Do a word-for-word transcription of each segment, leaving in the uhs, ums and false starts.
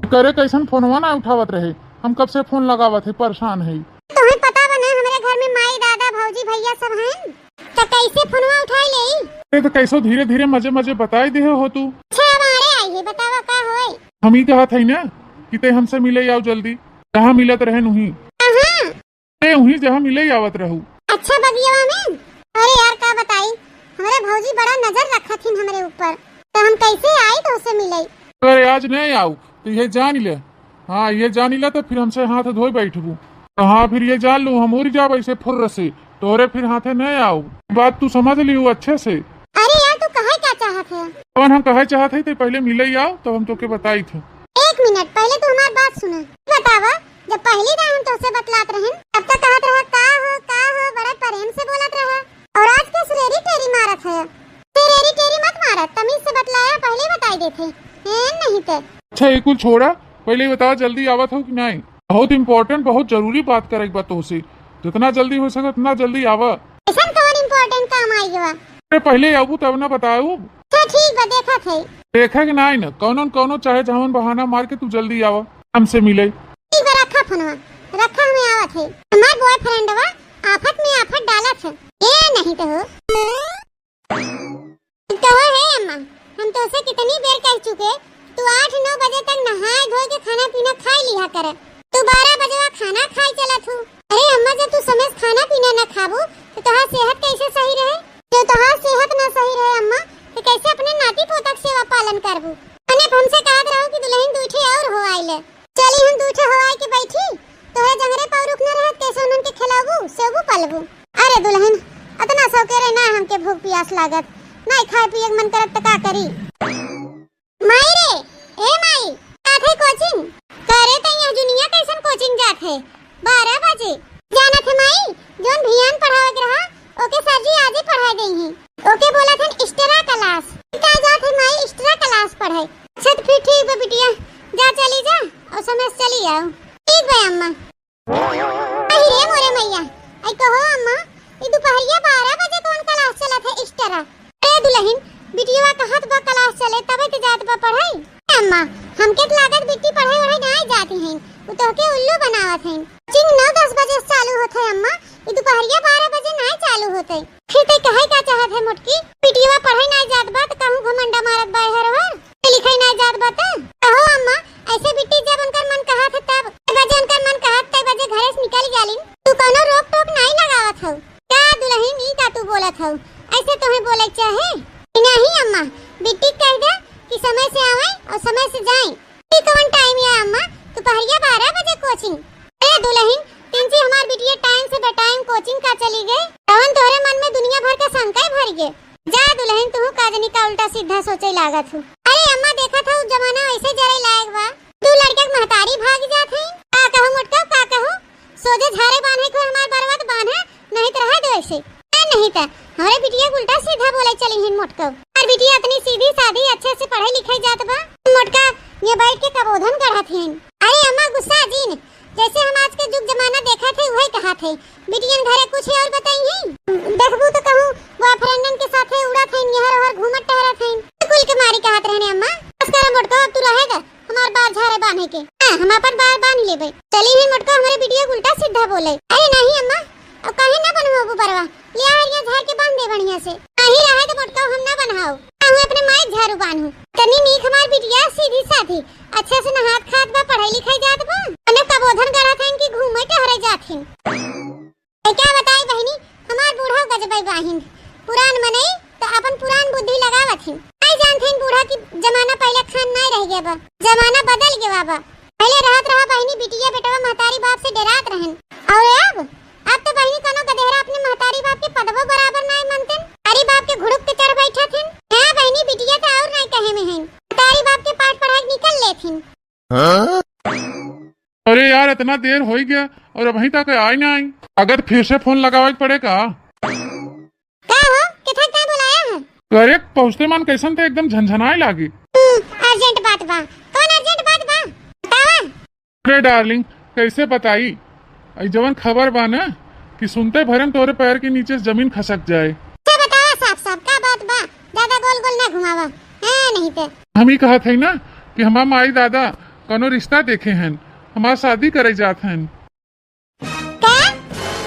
करे कैसन फोनवा ना उठावत रहे, हम कब से फोन लगावत है, परेशान है। तोहे पता बा ना, हमरे घर में माई, दादा, भौजी, भैया सब हैं, त कैसे फोनवा उठाई लेई? अरे तो कैसो धीरे धीरे मजे मजे बताई दिहे हो तू। अच्छा, अब आड़े आई है, बतावा का होई? हम ही कहत है ना कि ते हमसे मिले आओ जल्दी, कहाँ मिलत रहे नुही? कहाँ? ते उहीं जहाँ मिले आवत रहू। अच्छा बगियावा में? अरे यार का बताई, हमरे भौजी बड़ा नजर रखत हिन हमरे ऊपर, तो हम कैसे आई तोसे मिले? अरे आज नहीं आऊ तो ये जान ले। हाँ ये जान ले तो फिर हमसे हाथ धोए बैठबू। तो हाँ फिर ये जान लू हम उड़ जाब ऐसे फुर्र से, तोरे फिर हाथे नहीं आऊ। बात तू समझ लियो अच्छे से। अरे यार तू कहे क्या चाहत है? कौन हम कहे चाहत है, ते पहले मिले आओ तो हम तोके बताई थे। एक मिनट पहले तू हमार बात सुना। बतावा जब पहली बार हम तोसे बतलात रहन, तब तक कहत रहा, "का हो, का हो?" बड़ा प्रेम से बोलत रहा। और आज के सुरेरी टेरी मारत है। सुरेरी टेरी मत मारत, तमीज से बतलाया, पहले बताई देते। हैं, नहीं ते। अच्छा, ये कुल छोड़ा, पहले ये बताओ, जल्दी आवत हो कि नहीं? बहुत important, बहुत जरूरी बात करे के बा तोसे। जितना जल्दी हो सके, उतना जल्दी आवा। ऐसन कौन important काम आई गवा? अरे, पहले आबू तब ना बताऊ। अच्छा, ठीक बा, देखत है। देखे के नाई ना, कौनो न कौनो चाहे जवन बहाना मार के तू जल्दी आवा, हमसे मिले। ठीक बा, रखा फोनवा, रखा, हमें आवत है। हमार boyfriend बा, आफत में आफत डालत है। ये नहीं तो हो। तो हो है अम्मा, हम तोसे कितनी बेर कह चुके, तू आठ नौ बजे तक नहाए धोए के खाना पीना खाई लिहा करे। तू बारह बजवा खाना खाई चलत हूँ। अरे अम्मा, जब तू समय से खाना पीना न खाबू, तो तोहार सेहत कैसे सही रहे? जब तोहार सेहत ना सही रहे अम्मा, तो कैसे अपने नाती पोता के सेवा पालन करबू? अने हमसे कहत रहू कि दुल्हन दू ठे और हो आइले। चली हम दू ठे हो आए के बैठी, तोहरे जंगरे पाँव रुक न रहत, कैसे उन्हन के खिलाबू, सेबू पालबू? अरे दुल्हन, अतना सौकेरे ना हमके भूख पियास लागत, ना खाए पिए के मन करत त का करी? माई रे, ए माई, जात है coaching? करे त यहाँ जुनिया कैसन coaching जात है? बारह बजे। जानत है माई, जोन भियान पढ़ावे के रहा, ओके सर जी आजे पढ़ाए देई हैं। ओके बोलत हन extra class। का जात है माई extra class पढ़े? अच्छा त फिर ठीक बा बिटिया, जा चली जा और समय से चली आओ। ठीक बा अम्मा। अहि रे मोरे मैया, आई कहो अम्मा, ई दुपहरिया बारह बजे कौन class चलत है extra? ए दुल्हन, बिटिया कहत बा class चले तबे त जात बा पढ़ाई। अम्मा, हमके त लागत बिट्टी पढ़े वढ़े नाई जाती हैं, उ तोहके उल्लू बनावत हैं। Coaching नौ दस बजे से चालू होत है अम्मा, ई दुपहरिया बारह बजे नाई चालू होत है। फिर ते कहे का चाहत है मोटकी? बिटिया पढ़े नाई जात बा त कहूँ घमंडा मारत बा हर हर। लिखे नाई जात बा त? कहो अम्मा, ऐसे बिट्टी जब उनकर मन कहत है तब, ते बजे उनकर मन कहत ते बजे घरे से निकल जालिन। तू कौनो रोक टोक नाई लगावत हऊ। का दुल्हन, ई का तू बोलत हऊ? ऐसे तोहे बोले के चाहे? नहीं अम्मा, बिट्टी कह दे कि समय से आवे और समय से जाए। ई कौन time है अम्मा? दोपहरिया बारह बजे coaching। ए दुल्हन, तिनसी हमार बिटिया time से बेटाइम coaching का चली गए? तवन तोहरे मन में दुनिया भर का शंका भर गए। जा दुल्हन, तू का जनी का उल्टा सीधा सोचे लागत हूँ। अरे अम्मा, देखत हऊ जमाना ऐसे जरे लायक बा। दू लड़के के महतारी भाग जात है। का कहू मोटका, का कहू? सोझे झारे बान्हे को हमार बरवा त बान्हे, नहीं त रहे दो ऐसे। ए, नहीं त हमरे बिटिया के उल्टा सीधा बोले चली हिन मोटका। और बिटिया इतनी सीधी सादी, अच्छे से पढ़े लिखे जात बा। मोटका ये बैठ के कबोधन गढ़त हिन। अरे अम्मा गुस्सा जिन, जैसे हम आज के जुग जमाना देखत है वही कहत है। बिटियन घरे कुछ और बताई है। देखबू त कहूँ boyfriendन के साथे उड़त है, यहाँ और घूमत टहरत है। कुल के मारी कहत रहने अम्मा। बस कर मोटका, अब तू रहे दे। हमार बार झारे बान्हे के। हाँ, हम अपन बार बान्ह लेबे। चली ही मोटका हमरे बिटिया के उल्टा सीधा बोले। अरे नहीं अम्मा, अब काहे ना बनवाबू बरवा? लिया हरिया झार के बांध दे बढ़िया से। नहीं रहे तो मोटका हम ना बनवाओ। ना हुए अपने माई झारू बान्हू। तनी नीक हमार बिटिया सीधी साधी, अच्छे से नहात खात बा, पढ़ाई लिखाई जात बा। अने कबोधन गढ़त है इनकी घूमे टहरे जात है। ए, क्या बताई बहिनी, हमार बूढ़ा गजबई बाहिन। पुरान मनई त अपन पुरान बुद्धि लगावत हिन। नाई जानत हिन बूढ़ा की जमाना पहले खान नाई रह गया बा, जमाना बदल गया बा। पहले रहत रहा बहिनी, बिटिया बेटवा महतारी बाप से डरात रहन, और अब, अब तो बहिनी कोनो गदेहरा अपने महतारी बाप के पदवो बराबर नाई मनतन। महतारी बाप के घुड़ुक के चढ़ बैठत हिन। हाँ बहिनी, बिटिया तो और नाई कहे में हिन, महतारी बाप के पाठ पढ़ाई निकल लेत हिन। अरे यार, इतना देर हो ही गया और अभी तक आई ना आई। अगर फिर से फोन लगावे के पड़े का? का हो, किथा का बुलाया है? अरे, पहुँचते मन कैसन थे, एकदम झनझनाए लागी। हम्म, urgent बात बा। कौन urgent बात बा? बतावा। अरे darling, कैसे बताई? ई जवन खबर बा ना कि सुनते भरन तोरे पैर के नीचे से जमीन खसक जाए। अच्छा बतावा साफ साफ, का बात बा? ज्यादा गोल गोल ना घुमावा। हाँ, नहीं तो। हम ही कहत है ना कि हमार माई दादा कौनो रिश्ता देखे हन, हमार शादी करे जात हन। का?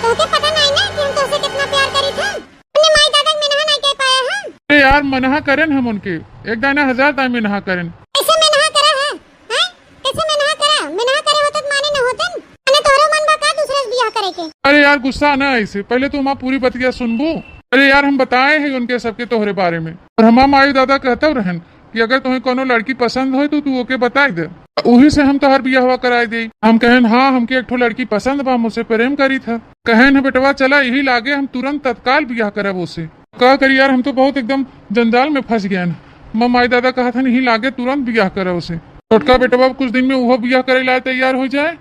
तोहके पता नाहीं ना कि हम तोहसे कितना प्यार करी था? अपने माई दादा के मेनहा नाहीं कह पाया हम। अरे यार, मनहा करेन हम उनके, एक दाना हजार दाना मेनहा करेन। कैसे मेनहा करा है? हैं? कैसे मेनहा करा? मेनहा करे होते तो माने न होतन। अने तोहरो मन बा का दूसरे से बियाह करे के? अरे यार, गुस्सा ना ऐसे, पहले तू हमार पूरी बतिया सुनबू। अरे यार, हम बताए हैं उनके सबके तोहरे बारे में, और हमार माई दादा कहता रहन कि अगर तुम्हें कोनो लड़की पसंद होए तो तू ओके बताई दे, उही से हम तोहार बियाहवा कराई देई। हम कहन, हाँ, हमके एक ठो लड़की पसंद बा, हम उसे प्रेम करी था। कहन, बेटवा, चला यही लागे, हम तुरंत तत्काल बियाह करब ओसे। का करी यार, हम तो बहुत एकदम जंजाल में फंस गए हैं। हमार माई दादा कहत हन, यही लागे तुरंत बियाह करब ओसे। छोटका बेटवा कुछ दिन में उहो बियाह करे ला तैयार हो जाए,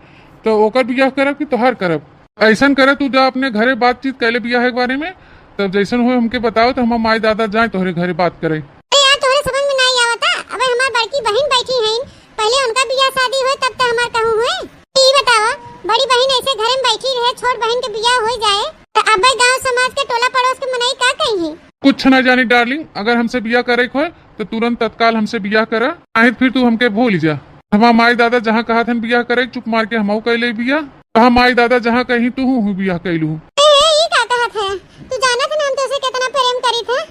तो ओकर बियाह करब कि तोहार करब? ऐसन करे, तू जा अपने घरे बातचीत कैले बियाह के बारे में, तब जैसन होए हमके बताओ, तो हमार माई दादा जाए तोहरे घरे बात करे। अरे यार, तोहरे समझ में नाहीं आवता। अबे हमार बड़की बहिन बैठी हईन, पहले उनका बियाह शादी होए तब तो हमार कहूँ होए। ई बतावा, बड़ी बहिन ऐसे घरे में बैठी रहे, छोट बहिन के बियाह हो जाए, तो अबे गांव समाज के टोला पड़ोस के मनई का कही? कुछ ना जानी डार्लिंग, अगर हमसे बियाह करे के होए तो तुरंत तत्काल हमसे बियाह करा, नाहीं फिर तू हमके भूल जा। हमार माई दादा जहाँ कहत हन बियाह करे, चुप मार के हमहू कैले बियाह। हमार माई दादा जहाँ कहीं तू हूँ बियाह कैलू। ए, ए, ई का कहत है? तू जानत है ना हम तोसे कितना प्रेम करीत है।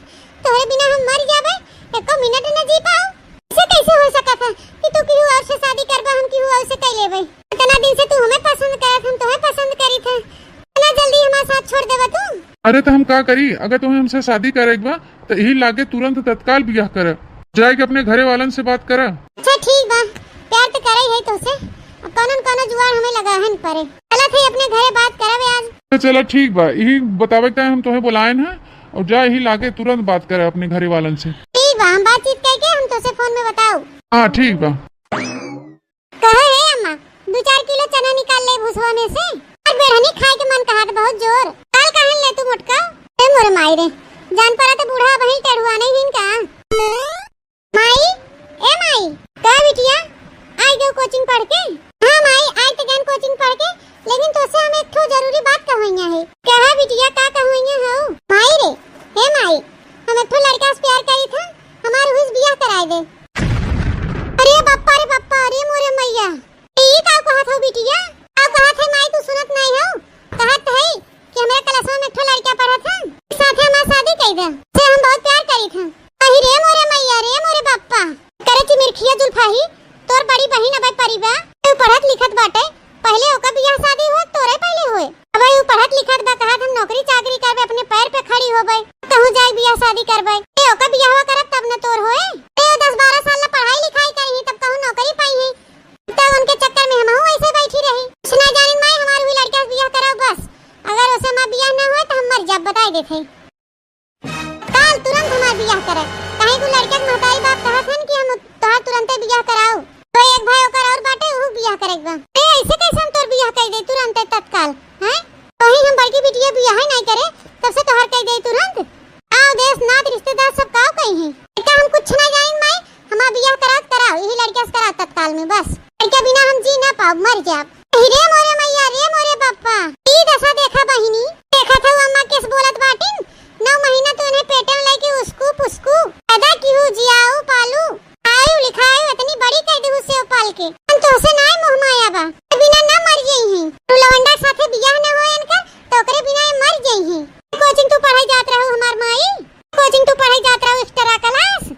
तोहरे बिना हम मर जाबे, एको मिनट न जी पाओ। ऐसे कैसे हो सकत है कि तू केहू और से शादी करबा, हम केहू और से कई लेबे? इतना दिन से तू हमें पसंद करत, हम तोहे पसंद करीत है। इतना जल्दी हमार साथ छोड़ देबा तू? अरे तो हम का करी, अगर तुम्हें हमसे शादी करे के बा तो यही लागे तुरंत तत्काल बियाह कर, जाए के अपने घरे वालन से बात करा। अच्छा ठीक बा, प्यार तो करे है तोसे, अब कौनो न कौनो जुगाड़ हमें लगाहन पड़े। चलत है अपने घरे बात करब आज। तो चला ठीक बा, यही बतावे के हम तुम्हें बुलाएन है, और जा यही लागे तुरंत बात करा अपने घरे वालन से। ठीक बा, हम बातचीत करके हम तोसे फोन में बताओ। हाँ ठीक बा। कहो हे अम्मा, दू चार किलो चना निकाल ले भुसवा में से। आज बेढ़नी खाए के मन कहत बहुत जोर। काल कहन ले तू मोटका। ए मोरे माई रे, जान पड़ा तो बूढ़ा बहिन टेढ़ुआ नहीं हिन का? माई, ए माई, का बिटिया, आई गयो कोचिंग पढ़ के? हाँ माई, आई तो गन कोचिंग पढ़ के, लेकिन तोसे हम एक ठो जरूरी बात कहवइया है। कहा बिटिया, का कहवइया हो? माई रे, हे माई, हम एक ठो लड़का से प्यार करी था, हमार हुस बियाह कराए दे। अरे बप्पा रे बप्पा, अरे मोरे मैया, ई का कहत हो बिटिया? का कहत है माई, तू सुनत नहीं हो? कहत है कि हमरा क्लासवा में एक ठो लड़का पढ़त है, साथे हमार शादी कई दे, से हम बहुत प्यार करी था। अहि रे मोरे मैया, रे मोरे बप्पा, करे चिमिरखिया जुल्फाही, तोर बड़ी बहिन अबे परी बा, तू पढ़त लिखत बाटे, पहले ओकर बियाह शादी होए, तोरे पहले होए। अब उ पढ़त लिखत बा, कहत हम नौकरी चाकरी करबे, अपने पैर पे खड़ी होबे, कहूँ जाए बियाह शादी करबे। ए, ओकर बियाहवा करब तब न तोर होए। ए, दस बारह साल ला पढ़ाई लिखाई करी, तब कहूँ नौकरी पाई है। तब उनके चक्कर में हमहू ऐसे बैठी रही। कुछ ना जानी माई, हमार हुई लड़का से बियाह कराओ बस। अगर ओसे हमार बियाह ना होए तो हम मर जाब, बताई देते। काल तुरंत हमार बियाह करे, काहे को लड़का के महतारी बाप कहत हन कि हम तोहार तुरंते बियाह कराओ। तो एक भाई ओकर और बाटे, उहू बियाह करे के बा। ए, ऐसे कैसे हम तोर बियाह कर दे तुरंते तत्काल, हैं? कहीं हम बड़की बिटिया बियाह ही नहीं करे, तब से तोहार कर दे तुरंत। आओ देश नात रिश्तेदार सब काव कही हैं। बेटा हम कुछ ना जाइन माई, हमार बियाह करा कराओ, यही लड़किया से करा तत्काल में बस। लड़किया बिना हम जी ना पाओ, मर जाब। अहि रे मोरे मैया, रे मोरे बापा, ई दशा देखा बहिनी, देखत हऊ अम्मा केस बोलत बाटिन, नौ महीना तो इन्हें पेटे में लेके उसकू पुसकू पैदा किहू, जियाऊ पालू, आयु लिखायु इतनी बड़ी कर दिहू सेव पाल के। हम तोहसे नाय मोह माया बा, बिना ना मर गई ही। तू लवंडा के साथे बियाह ना होए इनकर, तो ओकरे बिना ये मर गई ही। कोचिंग तू पढ़ाई जात रहू हमार माई, कोचिंग तू पढ़ाई जात रहू extra class।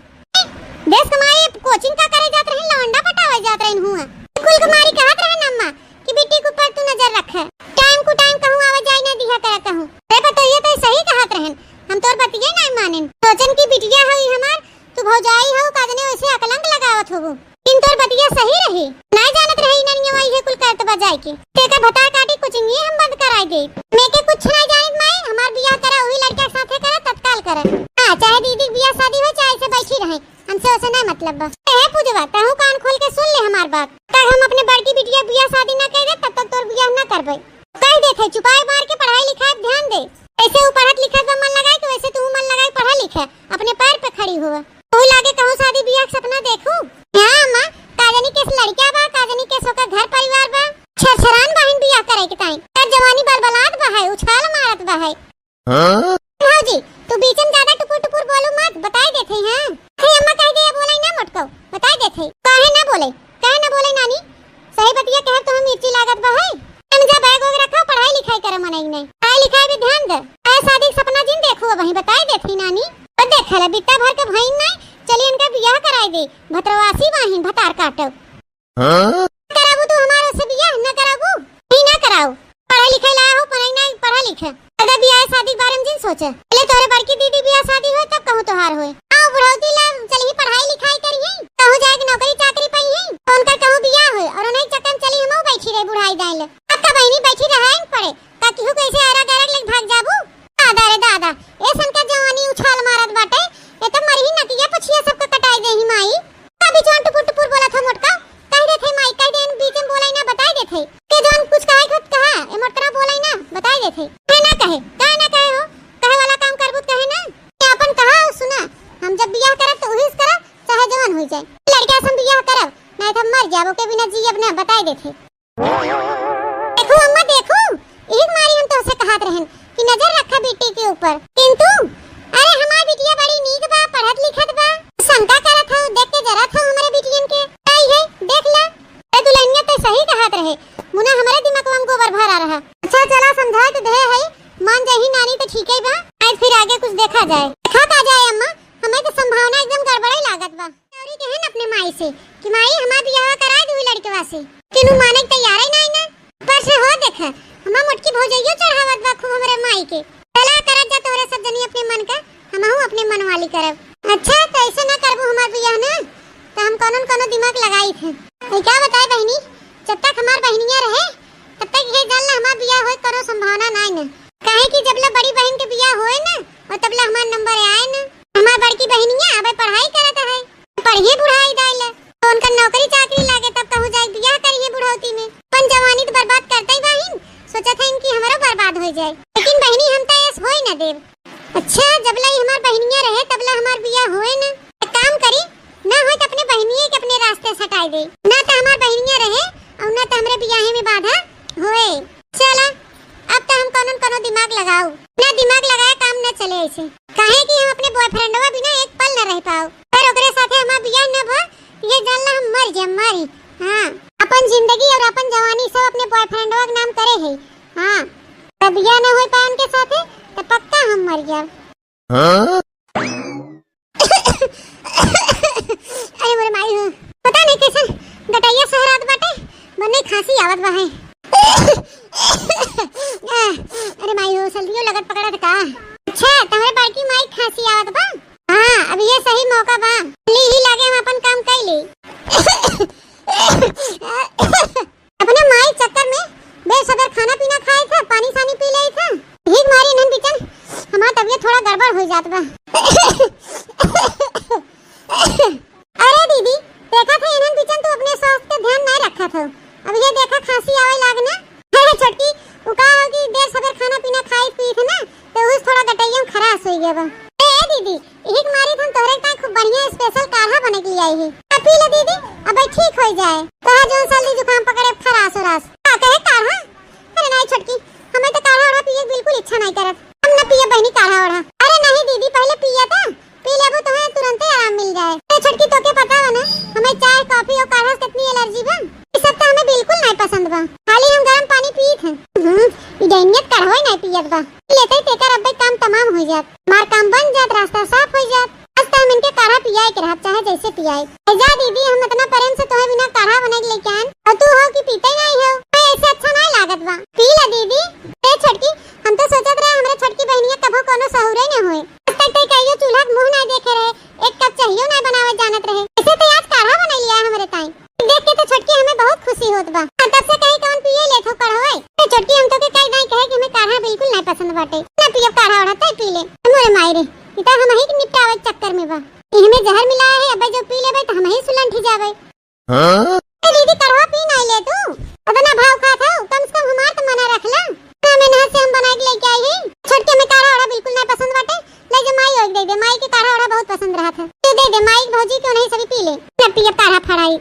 देश कमाई कोचिंग का करे जात रही, लवंडा पटावे जात रही हुआ। कुल कुमारी कहत रहे अम्मा कि बिट्टी के ऊपर तू नजर रखे, टाइम कु टाइम कहूँ आवे जाए ना दिया करे कहूँ। अरे पतोहिया तो सही कहत रहन, हम तोर बतिये ना मानेन। सोचन की बिटिया हई हमार, तू भौजाई हो, का जने वैसे अकलंक लगावत होबू। इन तोर बतिया सही रही, ना जानत रही ननिया ये कुल करत बा जाए के। तेकर भतार काटी कोचिंग ये हम बंद कराई दे। मैं के कुछ ना जानित माई, हमार बियाह करा, वही लड़का के साथे करा, तत्काल करा। हाँ, चाहे दीदी के बियाह शादी हो, चाहे ऐसे बैठी रहे। हमसे ओसे ना मतलब बा। ए पूजवा, तहू कान खोल के सुन ले हमार बात। तक हम अपने बड़की बिटिया बियाह शादी ना कर दे, तब तक तोर बियाह ना करबे। कह देत है, चुपाई मार के पढ़ाई लिखाई पे ध्यान दे। ऐसे ऊ पढ़त लिखत बा मन लगाए के, वैसे तू मन लगाए पढ़ा लिखा, अपने पैर पे खड़ी हुआ। तू लागे कहूँ शादी बियाह के सपना देखू। हाँ अम्मा, का जानी केस लड़का बा, का जानी केस ओकर घर परिवार बा। छरछरान बहिन बियाह करे के ताई। का जवानी बलबलात बा है, उछाल मारत बा है। हाँ? भौजी, तू बीच में ज्यादा टुपुर टुपुर बोलू मत, बताई देत हई, हाँ? हे अम्मा कह दे, बोले ना मोटको, बताई देत हई। काहे ना बोले? काहे ना बोले नानी? सही बतिया कहे तुम्हें मिर्ची लागत बा है। हम जा बैग वैग रखा, पढ़ाई लिखाई करे मनई नहीं। पढ़ाई लिखाई भी ध्यान दे। ऐ शादी के सपना जिन देखू, अब वहीं बताई देथी नानी। और देख ले, बित्ता भर के भइन नहीं, चली इनका बियाह कराई दे। भतरवासी बाहिन, भतार काटो। हाँ? कराबू तू हमारे से बियाह, न कराबू? ही ना कराओ। पढ़ाई लिखाई लाया हो, पढ़ाई नहीं, पढ़ा लिखा। अगर बियाह शादी के बारे में जिन सोचे। पहले तोहरे बड़की दीदी बियाह शादी होए, तब कहूँ तोहार होए। आओ बुढ़ौती ला, चल ही पढ़ाई लिखाई करिए, कहूँ जाए के नौकरी चाकरी पाई है, तो उनका कहूँ बियाह होए, और उन्हीं चक्कर में चली हमहू बैठी रही बुढ़ाई दाई ले। अब का बहिनी बैठी रहे न पड़े, का केहू कैसे अरग अरग लेके भाग जाबू? दादा रे दादा, ऐसन का जवानी उछाल मारत बाटे, ये तो मरही नकिया पछिया सबका कटाई देही माई। का बीच में टुपुर टुपुर बोलत हो मोटका? कह देथे माई, कह दे, बीच में बोलाई ना, बताई देथे। के जौन कुछ कहे के होत कहा, ए मोटकरा बोलाई ना, बताई देथे। कहे ना कहे, कहे ना कहे हो, कहे वाला काम करबू त कहे ना। ये अपन कहा हो सुना, हम जब बियाह करब तो उही से करब, चाहे जवन हो जाए। लड़का से हम बियाह करब, नहीं तो मर जाब, ओके बिना जीयब ना, बताई देथे। देखू अम्मा, देखू, यही मारी हम तोहसे कहत रहन कि नजर रखा बेटी के ऊपर। किंतु अरे हमार बिटिया बड़ी नीक बा, पढ़त लिखत बा। शंका करत हो, देख के जरत हो हमरे बिटियन के। आई है, देख ला। ए दुल्हनिया, ते सही कहत रहे, मुना हमरे दिमागवा में गोबर भरा रहा। अच्छा चला, समझाए तो दे है, मान जाही नानी तो ठीक है बा। आज फिर आगे कुछ देखा जाए। देखा का जाए अम्मा, हमें तो संभावना एकदम गड़बड़े लागत बा। चौरी कहे न अपने माई से कि माई, हमार बियाह करा दू लड़कवा से। किनु माने के तैयार ही नहीं ना। पर से हो देख, हमार मोटकी भौजइयो चढ़ावत बा खूब हमरे माई के। चला करत जा तोहरे सब जनी अपने मन का, हमहू अपने मन वाली करब। अच्छा, तो ऐसे ना करबू हमार बियाह ना, तो हम कौनो न कौनो दिमाग लगाई थे। अरे का बताए बहिनी, जब तक हमार बहिनिया रहे, तब तक ये जान ला हमार बियाह होए करो संभावना नाई न। काहे कि जब ला बड़ी बहिन के बियाह होए न, और तब ला हमार नंबर आए न। हमार बड़की बहिनिया अबे पढ़ाई करत है, पढ़िए बुढ़ाई दाई ले, तो उनका नौकरी चाकरी लागे, तब कहूँ जाए बियाह करिए बुढ़ौती में। अपन जवानी तो बर्बाद करते ही बाहिन, सोचत है इनकी हमरो बर्बाद हो जाए, लेकिन बहिनी हम तो ऐस होए न देब। अच्छा, जब ला ई हमार बहिनिया रहे, तब ला हमार बियाह होए न। एक काम करी, ना होए तो अपने बहिनिये के अपने रास्ते से हटाई दे, ना तो हमार बहिनिया रहे और ना तो हमरे बियाहे में बाधा होए। चला, अब तो हम कौनो न कौनो दिमाग लगाऊ, ना दिमाग लगाए काम न चले ऐसे, काहे कि हम अपने बॉयफ्रेंडवा बिना एक पल न रह पाऊ। पर ओकरे साथे हमार बियाह न भा, ये जान ला हम मर जाए, मरी। हाँ, अपन जिंदगी और अपन जवानी सब अपने बॉयफ्रेंडवा के नाम करे है। हाँ, तब बियाह न हो पाए उनके साथे, तो पक्का हम मर जाए। हाँ? अरे मोरे माई हो, पता नहीं कैसे गटैया सहरात बाटे, बन्ने खांसी आवत बा है। अरे माई हो, सर्दियों लगत पकड़त का? अच्छा, तोहरे बड़की माई खांसी आवत बा? हाँ, अब ये सही मौका बा, ली ही लागे हम अपन काम कई ली। अपने माई चक्कर में बेसबर खाना पीना खाए थे, पानी सानी पी ले थे। यही मारी इन्हन बिचन हमार तबीयत थोड़ा गड़बड़ हो जात बा। अरे दीदी, देखा थे इन्हन बिचन तू अपने स्वास्थ्य का ध्यान नहीं रखा था। अब ये देखा खांसी आवे लाग ना। अरे छोटकी, उ का हो कि देर सवेर खाना पीना खाई पी थे ना, तो उस थोड़ा गटैया में खराश हो गया बा। ए दीदी, यही के मारी हम तोहरे ताई खूब बढ़िया special काढ़ा बने के लिए आई ही। अब पी ले दीदी, अब ठीक हो जाए। तोहार जौन सर्दी जुकाम पकड़े, खराश उराश। का कहे काढ़ा? अरे नहीं छोटकी, हमें तो काढ़ा ओढ़ा पिए के बिल्कुल इच्छा नहीं करत। हम न पिए बहनी काढ़ा ओढ़ा। अरे नहीं दीदी, पहले पिया था, पी लेबू तो है तुरंते आराम मिल जाए। अरे छोटकी, तोके पता बा ना, हमें चाय, कॉफी और काढ़ा से कितनी allergy बा। ये सब तो हमें बिल्कुल नहीं पसंद बा। खाली हम गरम पानी पीत हैं। हम्म, ई डैनियत काढ़ा ही नहीं पियत बा। पी लेते ही तेकर अब्बे काम तमाम हो जात। हमार काम बन जात, रास्ता साफ हो जात। आज तो हम इनके काढ़ा पियाए के रहब, चाहे जैसे पियाए। ए जा दीदी, हम इतना प्रेम से तोहे बिना काढ़ा बना के लेके आएन, और तू हो कि पीते नहीं हो। ए, ऐसे अच्छा नहीं लागत बा। पी ला दीदी। ए छोटकी, हम तो सोचत रहे हमरे छोटकी बहनिया कभो कोनो सहूरे न होए। आज तक तो कहियो चूल्हा के मुंह नहीं देखे रहे, एक कप चाहियो नहीं बनावे जानत रहे। ऐसे तो आज काढ़ा बना लिया हमरे ताई। देख के तो छोटकी हमें बहुत खुशी होत बा। हाँ, तब से कहीं कौन पिए लेत हो कढ़वे। तो छोटकी हम तो के कई दाई कहे कि हमें काढ़ा बिल्कुल नहीं पसंद बाटे। ना पियब काढ़ा ओढ़ा, तय पी ले। मोरे माई रे, ई तो हम ही के निपटावे के चक्कर में बा। ई हमें जहर मिलाए है, अबे जो पी लेबे तो हम ही सुलंठी जाबे। हाँ? ए दीदी, काढ़वा पी नहीं ले तू। अतना भाव खात हो, कम से कम हमार तो मना रख ला। ना में नहर से हम बना के लेके आई है। छोटकी हमें काढ़ा ओढ़ा बिल्कुल नहीं पसंद बाटे। ले जो माई ओढ़ दे दे, माई के काढ़ा ओढ़ा बहुत पसंद रहा था। तू दे दे, माई के भौजी क्यों नहीं सभी पी ले। ना पियब काढ़ा फड़ाई।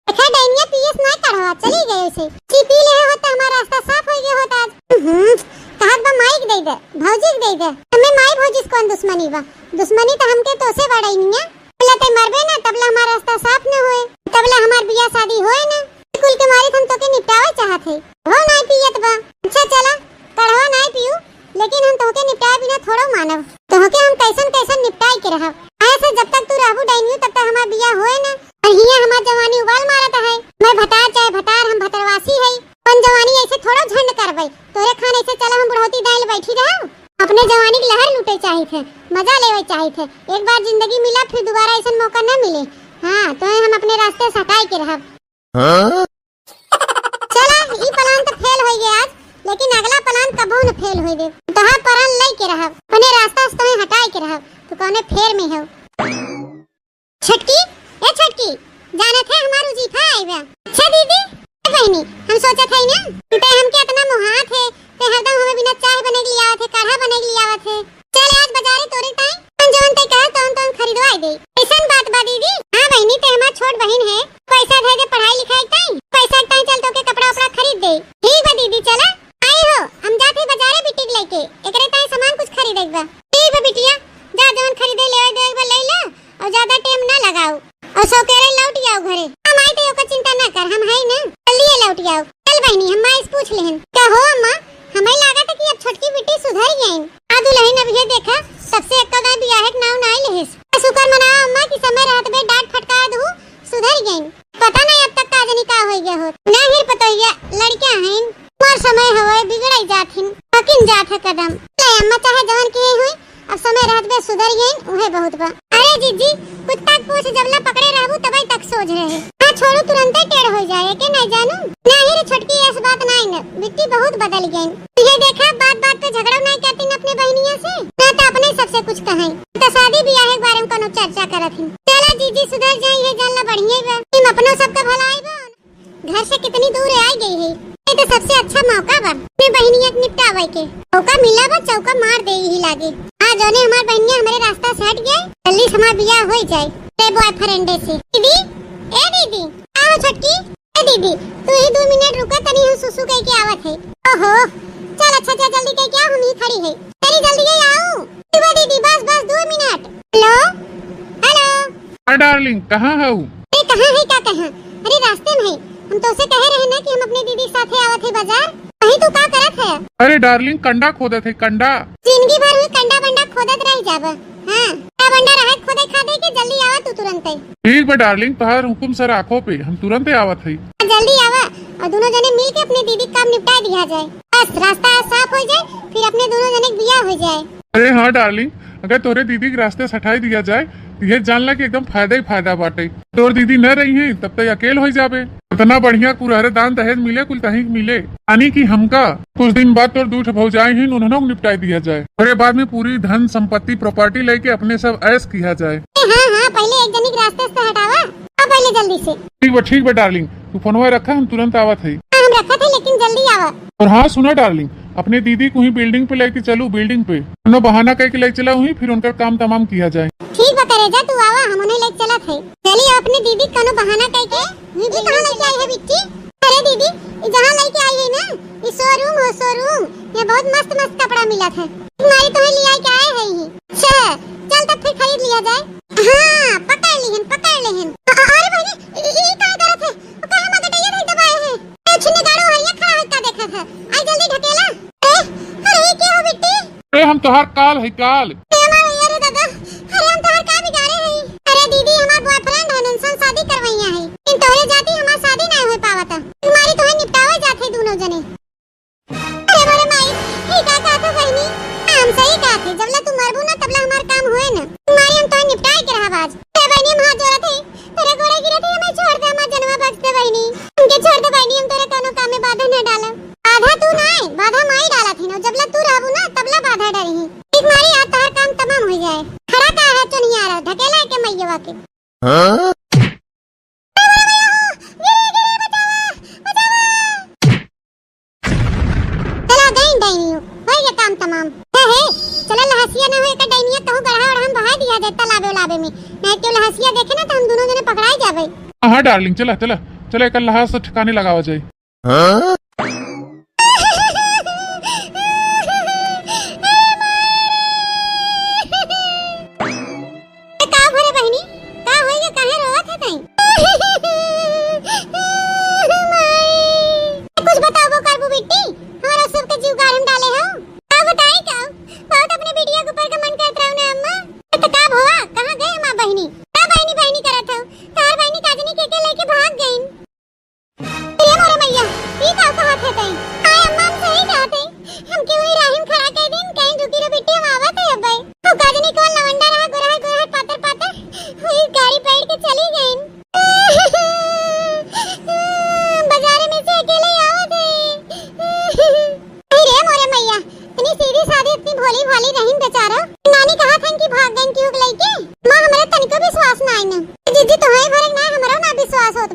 अच्छा, डैनिया पियस ना काढ़वा, चली गए उसे। जी पी ले होता, हमारा रास्ता साफ हो गया होता आज। हम्म, कहत बा माई के दे दे, भौजी के दे दे। हमें माई भौजी से कौन दुश्मनी बा? दुश्मनी तो हमके तो से बा डैनिया। तबला ते मरबे ना, तबला हमारा रास्ता साफ न होए, तबला हमार बियाह शादी होए ना। त हमार बियाह होए ना। और हियाँ हमार जवानी उबाल मारत है। मैं भतार चाहे भतार, हम भतरवासी है। अपन जवानी ऐसे थोड़ो झंड करबै। तोरे खान ऐसे चला हम बुढ़ौती दाइल बैठी रहब। अपने जवानी के लहर लूटे चाहित है, मजा लेवे चाहित है। एक बार जिंदगी मिला, फिर दोबारा ऐसन मौका न मिले। हाँ, तो हम अपने रास्ते से हटाए के रहब। हाँ? चला, ई plan तो फेल होई गया आज, लेकिन अगला plan कबो न फेल होई दे। तोहार परान लई के रहब, अपने रास्ता से तोहे हटाए के रहब। तू कौने फेर में हो? छोटकी, ए छोटकी, जानत है हमार उजीफा आई बा। अच्छा दीदी, ए बहिनी, हम सोचत हई ना कि ते हमके इतना मोहात है, ते हरदम हमें बिना चाय बने के लिए आवत है, काढ़ा बने के लिए आवत है। चल आज बाजारे तोरे ताई, हम जौन ते कहे तौन तौन खरीदवाई दे। ऐसन बात बा दीदी? हाँ बहिनी, ते हमार छोट बहिन है, पैसा दे दे पढ़ाई लिखाई ताई, पैसा ताई चल तोके कपड़ा उपड़ा खरीद दे। ठीक बा दीदी, चला। आई हो, हम जात ही बाजारे बिटिक लेके, एकरे ताई सामान कुछ खरीदे के बा। ठीक बा बिटिया, जा जौन खरीदे लेवे देवे के बा ले ला, और ज्यादा time ना लगाऊ, और सौकेरे लौट जाओ घरे। हम आई तो ओकर चिंता ना कर, हम है ना, जल्दी लौट जाओ। चल बहिनी, हम माई से पूछ लेहन। का हो अम्मा, हमें लागत है कि अब छोटकी बिट्टी सुधर गईन। आ दुल्हन अब ये देखा, सबसे एक्का दाई बियाहे के नाव ना लेहिस। शुक्र मनाओ अम्मा कि समय रहत बे डांट फटका दू, सुधर गईन। पता नहीं अब तक का जनी का होई गया होत। ना हिर पतोहिया, लड़कियां हैं, उमर समय हवे, बिगड़ाई जात हिन, पकिन जात है कदम। ले अम्मा चाहे जवन की हुई, अब समय रहत बे सुधर गईन, उहे बहुत बा। अरे जीजी, कुत्ता के पूछ जबला पकड़े रहबू तबई तक सोझ रहे। हाँ छोड़ू, तुरंते टेढ़ हो जाए, के नहीं जानू। ना हिर छोटकी, ऐस बात नहीं न, बिट्टी बहुत बदल गईन। ये देखा, बात बात पे झगड़ा नहीं करती न अपने बहनिया से, ना तो अपने सबसे कुछ कहें। तो शादी ब्याह के बारे में कोनो चर्चा करत ही। चला जीजी, सुधर जाई है, जान ला बढ़िया बा। हम अपनो सबका भलाई बा। घर से कितनी दूर आई गई है, ये तो सबसे अच्छा मौका बा अपने बहनिया के निपटावे के। मौका मिला बा, चौका मार दे ही लागे। हाँ, जोने हमार बहनिया हमारे रास्ता से हट गए, जल्दी से हमार बियाह हो जाए। ते boyfriend से। दीदी, ए दीदी, आओ छोटकी। ए दीदी, तू ही दो मिनट रुका, तनी हम सुसु कह के आवत है। ओहो, चल अच्छा, चल जल्दी कह के आ, हम ही खड़ी है। तेरी जल्दी ही आओ। शिवा दीदी, बस, बस दो मिनट। Hello, hello। हाँ darling, कहाँ हऊ? अरे कहाँ है, का कहाँ? अरे रास्ते में है। हम तोसे कहे रहे ना कि हम अपने दीदी के साथे आवत है बाजार। वहीं तू का करत है? अरे darling, कंडा खोदत है, कंडा। जिंदगी भर हुई कंडा बंडा खोदत रह जाबा। हाँ, कंडा बंडा रहे खोदे खादे के, जल्दी आवा तू तुरंते। ठीक बा darling, तोहार हुकुम सर आँखों पे, हम तुरंते आवत हई। जल्दी आवा और दोनों जने मिल के अपने दीदी के काम निपटा दिया जाए। बस रास्ता साफ हो जाए, फिर अपने दोनों जने के बियाह हो जाए। अरे हाँ darling, अगर तोरे दीदी के रास्ते से हटाई दिया जाए, तो ये जान ला कि एकदम फायदा ही फायदा बाटे। तोर दीदी न रही है, तब तो अकेल हो जाबे। इतना बढ़िया कुरहरे दान दहेज मिले, कुल तहीं के मिले। यानी कि हमका कुछ दिन बाद तोर दू ठो भौजाई हिन, उन्होंने को निपटाई दिया जाए। ओकरे बाद में पूरी धन संपत्ति property लेके अपने सब ऐश किया जाए। हाँ, हाँ, पहले एक जनी के रास्ते से हटावा। आ पहले जल्दी से। ठीक बा, ठीक बा darling, तू फोनवा रखा, हम तुरंत आवत हई। हाँ, हम रखत है, लेकिन जल्दी आवा। और हाँ सुना darling, अपने दीदी को ही building पे लेके चलू, building पे। कोनो बहाना कह के ले चला हुई, फिर उनका काम तमाम किया जाए। ठीक बा करेजा, तू आवा, हम उन्हें लेके चलत है। चली अपने दीदी कोनो बहाना कह के। ये कहाँ लेके आई है बिट्टी? अरे दीदी, ये जहाँ लेके आई है ना, ये showroom हो, showroom। यहाँ बहुत मस्त मस्त कपड़ा मिलत है। तुम्हारी तुम्हें ले आई के आए है ही। अच्छा, चल तब फिर खरीद लिया जाए। हाँ, पकड़ लेहन, पकड़ लेहन। अ-, अ-, अरे बहिनी, ई, ई, ई का करत है? ओ, काहे मगटैया नहीं दबाए है? ए, छिन्ने गाड़ो हरिया खड़ा है, का देखत है? आई जल्दी ढकेला। ए, अरे, ये क्या हो बिट्टी? ए, हम तोहार काल है, काल। ए, हमार भैया रे दादा, अरे, हम तोहार का बिगाड़े है? अरे दीदी, हमार boyfriend है, इनसन शादी करवैया है। इन तोहरे जाती हमार शादी नहीं हो पावत है। तुम्हारी तोहे निपटावे जात है दोनों जने। अरे मोरे माई, ई का कहत हो बहिनी? हम सही कहत है, जबला तू मरबू ना, तबला हमार काम होए ना। तुम्हारी हम तोहे निपटाए के रहब आज। ए बहिनी, हम हाथ जोड़त है, तोरे गोड़े गिरत है, हमें छोड़ दे, हमार जनवा बख्श दे बहिनी। हमके छोड़ दे बहिनी, हम तोरे कोनो काम में बाधा न डालब। बाधा तू ना है, बाधा माई डालत है ना, जबला तू रहबू ना, तबला बाधा डरी है। एक मारी आज तोहार काम तमाम हो जाए। खड़ा का है चुनिया रहा, ढकेला के मैयवा के। हाँ? चला गई डाइनियो, हो गया काम तमाम। हे, हे, चला लहसिया ना हो, एक डाइनिया कहूँ गढ़ा ओढ़ा में बहा दिया जाए तालाबे उलाबे में। नहीं तो लहसिया देखे ना तो हम दोनों जने पकड़ाई जाबे। हाँ darling, चला, चला, चला, एक लहास से ठिकाने लगावा जाए। हाँ? ए, का भरे बहिनी? का होई गे? काहे रोवत है तई? माई। कुछ बताबो करबू बिट्टी? हमारा सबके जीव गाड़ी में डाले हो। का बताई का? बहुत अपने बिटिया के ऊपर का मन करत रहो ना अम्मा। तो का भवा? कहाँ गए माँ बहिनी? का बहिनी बहिनी कर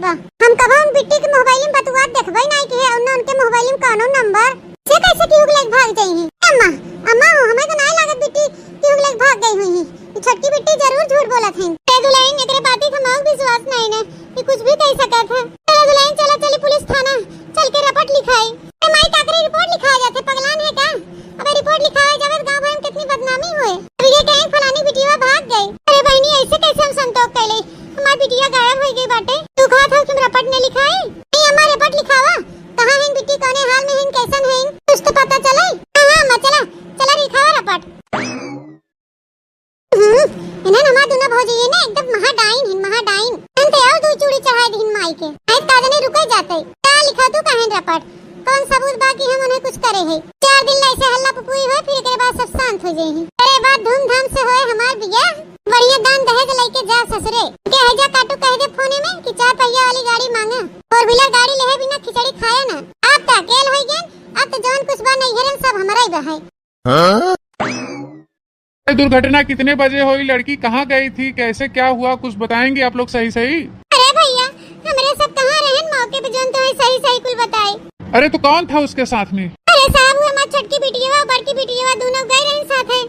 बा। हम कबो उन बिट्टी के मोबाइल में बतुआत देखबे नाई कि है, उन्ना उनके मोबाइल में कौनो नंबर। से कैसे केहू के लेके भाग जाई हैं? अम्मा, अम्मा हो, हमें तो नाई लागत बिट्टी केहू के लेके भाग गई हुई हैं। ये छोटकी बिट्टी जरूर झूठ बोलत हैं। ए दुल्हन, एकरे बाती का मौक विश्वास नाई ने, ये कुछ भी कह सकत है। चलो दुल्हन, चला चली पुलिस थाना, चल के रपट लिखाई। ए माई, काकरे रिपोर्ट लिखाए जाते, पगलान है का? अबे रिपोर्ट लिखावे जावे तो गाँव भर में कितनी बदनामी होए। अब ये कहें फलानी बिटिया भाग गई। अरे बहनी, ऐसे कैसे हम संतोष कैले? हमार बिटिया गायब हो गई बाटे। तू कहत हो कि हम रपट न लिखाई? नहीं अम्मा, रपट लिखावा। कहाँ है बिट्टी, कौने हाल में है, कैसन है, कुछ तो पता चले। हाँ, हाँ अम्मा, चला, चला लिखावा रपट। हम्म, इन्हन हमार दुनो भौजी ये ना एकदम महाडाइन हिन, महाडाइन। हम तो और दो चूड़ी चढ़ाई दीन माई के। आए काजने रुके जाते। का लिखा तू काहे रपट? कौन सबूत बा कि हम उन्हें कुछ करे है? चार दिन ला ऐसे हल्ला पुपुई होए, फिर एकरे बाद सब शांत हो जाए हैं। अरे बात धूमधाम से होए हमार बियाह, बढ़िया दान दहेज लेके जा ससुरे। के है जा काटू कह दे फोने में कि चार पहिया वाली गाड़ी मांगा, four wheeler गाड़ी लेहे बिना खिचड़ी खाया ना। आप तो अकेल हो गए, अब तो जौन कुछ बा नैहरन सब हमारा ही बा है। हाँ? ये दुर्घटना कितने बजे हुई? लड़की कहाँ गई थी? कैसे क्या हुआ? कुछ बताएंगे आप लोग सही सही? अरे भैया, हमरे सब कहाँ रहन मौके पे, जोन तुम्हें सही सही कुल बताए। अरे तो कौन था उसके साथ में? अरे साहब, वो हमार छोटकी बिटिया और बड़की बिटिया दोनों गए रहन साथ है।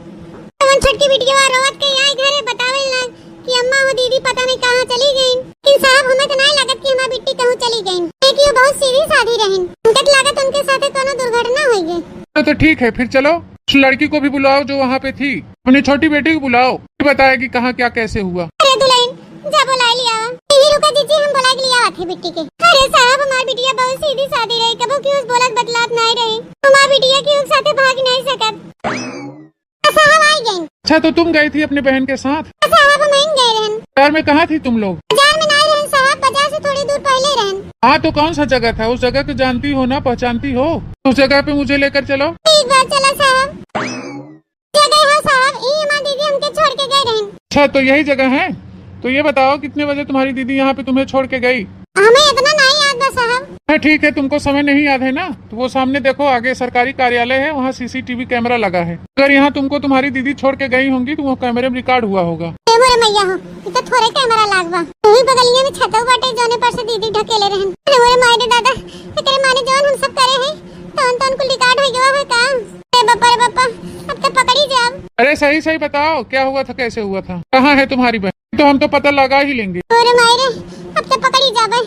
तो हम छोटकी बिटिया रोवत के आई घरे बतावे लग कि अम्मा हो दीदी पता नहीं कहाँ चली गई। लेकिन साहब, हमें तो नहीं लगत कि हमार बिट्टी कहूँ चली गई, क्योंकि वो बहुत सीधी साधी रहन। उनके तो लागत उनके साथे कोनो दुर्घटना हुई है। तो, तो ठीक है, फिर चलो उस लड़की को भी बुलाओ जो वहाँ पे थी, अपनी छोटी बेटी को बुलाओ, ये बताएगी कहाँ क्या कैसे हुआ। अरे दुल्हन, जा बुलाई लिया। यही रुका जीजी, हम बुलाई लिया आथे बिट्टी के। अरे साहब, हमार बिटिया बहुत सीधी सादी रही, कबो क्यों बोलत बतलात नहीं रही। हमार बिटिया क्यों साथे भाग नहीं सकत। साहब आ गए। अच्छा, तो तुम गई थी अपने बहन के साथ? साहब हम इन गए रहन। बाजार में कहाँ थी तुम लोग? बाजार में नहीं रहन साहब, बाजार से थोड़ी दूर पहले रहन। हाँ, तो कौन सा जगह था? उस जगह को जानती हो ना, पहचानती हो? उस जगह पे मुझे लेकर चलो। ठीक बात, चला साहब। जगह है साहब, ई हमार दीदी हमके छोड़ के गए रहन। अच्छा, तो यही जगह है? तो ये बताओ, कितने बजे तुम्हारी दीदी यहाँ पे तुम्हें छोड़ के गई? हमें इतना नहीं याद बा साहब। हाँ, ठीक है, तुमको समय नहीं याद है ना, तो वो सामने देखो, आगे सरकारी कार्यालय है, वहाँ सीसीटीवी कैमरा लगा है। अगर यहाँ तुमको तुम्हारी दीदी छोड़ के गई होंगी, तो वो कैमरे में रिकॉर्ड हुआ होगा। ए मोरे मैया हो, ई तो थोड़े कैमरा लाग बा। वही बगलिया में छतवा बाटे, जोने पर से दीदी ढकेले रहन। अरे मोरे माई रे दादा, एकरे मारे जौन हम सब करे हैं, तौन तौन कुल रिकॉर्ड हो गवा है का? अरे बापा रे बापा, अब तो पकड़ी जाब। अरे सही सही बताओ, क्या हुआ था, कैसे हुआ था, कहाँ है तुम्हारी बहन? तो हम तो पता लगा ही लेंगे। अरे माई रे, अब तो पकड़ी जाबे।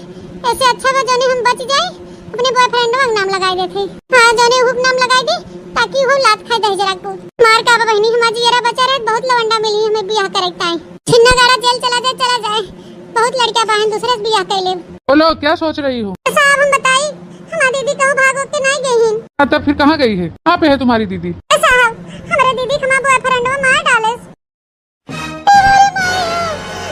ऐसे अच्छा बा जोने हम बच जाए, अपने बॉयफ्रेंडवा के नाम लगाई देते। हाँ, जोने हुक नाम लगाई दी, ताकि वो लात खाए दहेज राजपूत। मार का बा बहनी, हमार जियरा बचा रहे, बहुत लवंडा मिली हमें बियाह करे के ताई। छिन्ना गाड़ा जेल चला जाए, चला जाए, बहुत लड़कियां बाहन दूसरे से बियाह कर ले। बोलो, क्या सोच रही हो? साहब हम बताई, हमार दीदी कहूँ भाग के नहीं गई हिन। हाँ, तब फिर कहाँ गई है? कहाँ पे है तुम्हारी दीदी? ए साहब, हमारे दीदी के हमार बॉयफ्रेंडवा मार डाले। ए मोरे माई,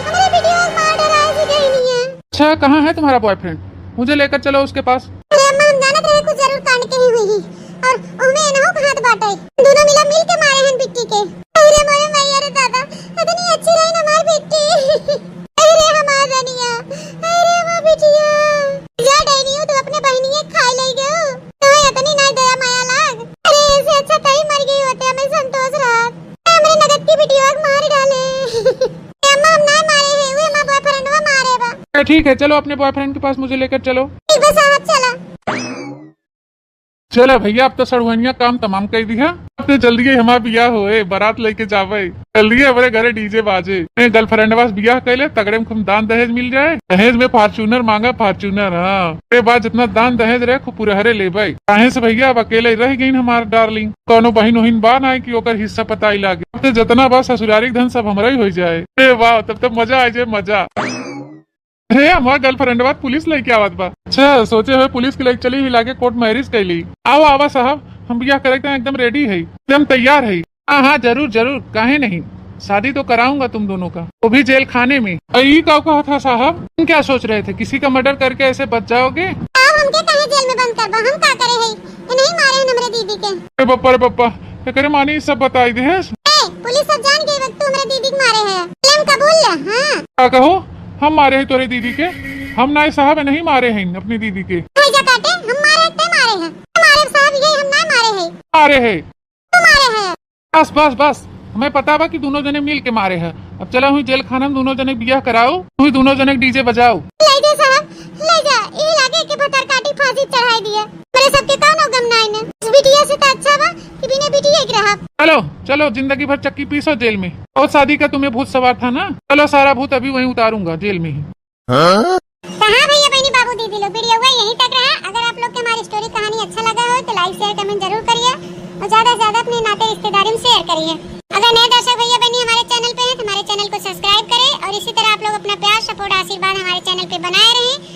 हमरे बिटिया के मार डराए से गई नहीं है। अच्छा, कहाँ है तुम्हारा बॉयफ्रेंड? मुझे लेकर चलो उसके पास। अरे अम्मा, हम जानत रहे कुछ जरूर कांड के ही हुई ही। और ओमे एनहो के हाथ बाटे। दोनों मिला मिल के मारे हन बिट्टी के। अरे मोरे माई, अरे दादा, इतनी अच्छी रही ना हमार बिट्टी। अरे हमार रनिया, अरे हमार बिटिया। जा डैनियो, तू अपने बहनिया के खाए ले गयो। तुम्हें इतनी ना दया माया लाग। अरे, ऐसे अच्छा तई मर गई होते, हमें संतोष रहत। हमरे नगद की बिटिया के मार डाले। ए अम्मा, हम ना मारे हैं, वो हमार बॉयफ्रेंडवा मारे बा। ए, ठीक है, चलो अपने बॉयफ्रेंड के पास मुझे लेकर चलो। ठीक बा साहब, चला। चला भैया, अब तो सड़ुआनिया काम तमाम कर दिया। अब तो जल्दी ही हमार बियाह होए, बारात लेके जावे, जल्दी ही हमारे घरे डीजे बाजे। ए, गर्लफ्रेंडवा से बियाह कर ले, तगड़े में खूब दान दहेज मिल जाए। दहेज में फॉर्च्यूनर मांगा, फॉर्च्यूनर। हाँ, ए बात जितना दान दहेज रहे, खूब पुरहरे लेबे। काहे से भैया, अब अकेले रह गई हमार डार्लिंग। कौनो बहिन उहिन बा ना कि ओकर हिस्सा पताई लागे। अब तो जितना बा ससुरारी के धन सब हमरा ही हो जाए। अरे वाह, तब तो मजा आ जाए, मजा। अरे, हमार गर्लफ्रेंडवा पुलिस लेके आवत बा। अच्छा, सोचे हुए पुलिस के लेके चली ही लागे कोर्ट मैरिज कैली। आवा, आवा साहब, हम बियाह करे के एकदम रेडी है, एकदम तैयार है। हाँ, हाँ, जरूर, जरूर, काहे नहीं, शादी तो कराऊंगा तुम दोनों का, वो भी जेल खाने में। अ, ई का कहा था साहब, तुम क्या सोच रहे थे, किसी का मर्डर करके ऐसे बच जाओगे? आप हमके काहे जेल में बंद करबा, हम का करे हई? ये नहीं मारे हैं हमरे दीदी के। अरे बप्पा रे बप्पा, एकरे माने ई सब बताई देहेस। ए, पुलिस सब जान गई बा तू हमरे दीदी के मारे है। क्लेम कबूल ले, हाँ। का कहो, हम मारे हैं तोरे दीदी के? हम नाय साहब नहीं मारे हैं अपनी दीदी के। भाई जा काटे, हम मारे हैं, ते मारे हैं। हमारे साहब ये हम ना मारे हैं। मारे हैं। बस, बस, बस, हमें पता बा कि दोनों जने मिल के मारे हैं। अब चला हुई जेल खाना में दोनों जने बियाह कराओ, हुई दोनों जने डीजे बजाओ। ले दे साहब, तो सबके कौनो गम ना आइने। इस बिटिया से तो अच्छा बा कि बिना बिटिया के रहा। चलो, चलो, जिंदगी भर चक्की पीसो जेल में। और शादी का तुम्हें भूत सवार था ना, चलो सारा भूत अभी वहीं उतारूंगा जेल में ही। हाँ? तो हाँ भैया, बहनी, बाबू, दीदी लोग, वीडियो हुआ यहीं तक रहा। अगर आप लोग के हमारी स्टोरी कहानी अच्छा लगा हो तो लाइक, शेयर, कमेंट जरूर करिए और ज्यादा से ज्यादा अपने नाते रिश्तेदारी में शेयर करिए। अगर नए दर्शक भैया बहनी हमारे चैनल पे हैं तो हमारे चैनल को सब्सक्राइब करें और इसी तरह आप लोग अपना प्यार, सपोर्ट, आशीर्वाद हमारे चैनल पे बनाए रहें।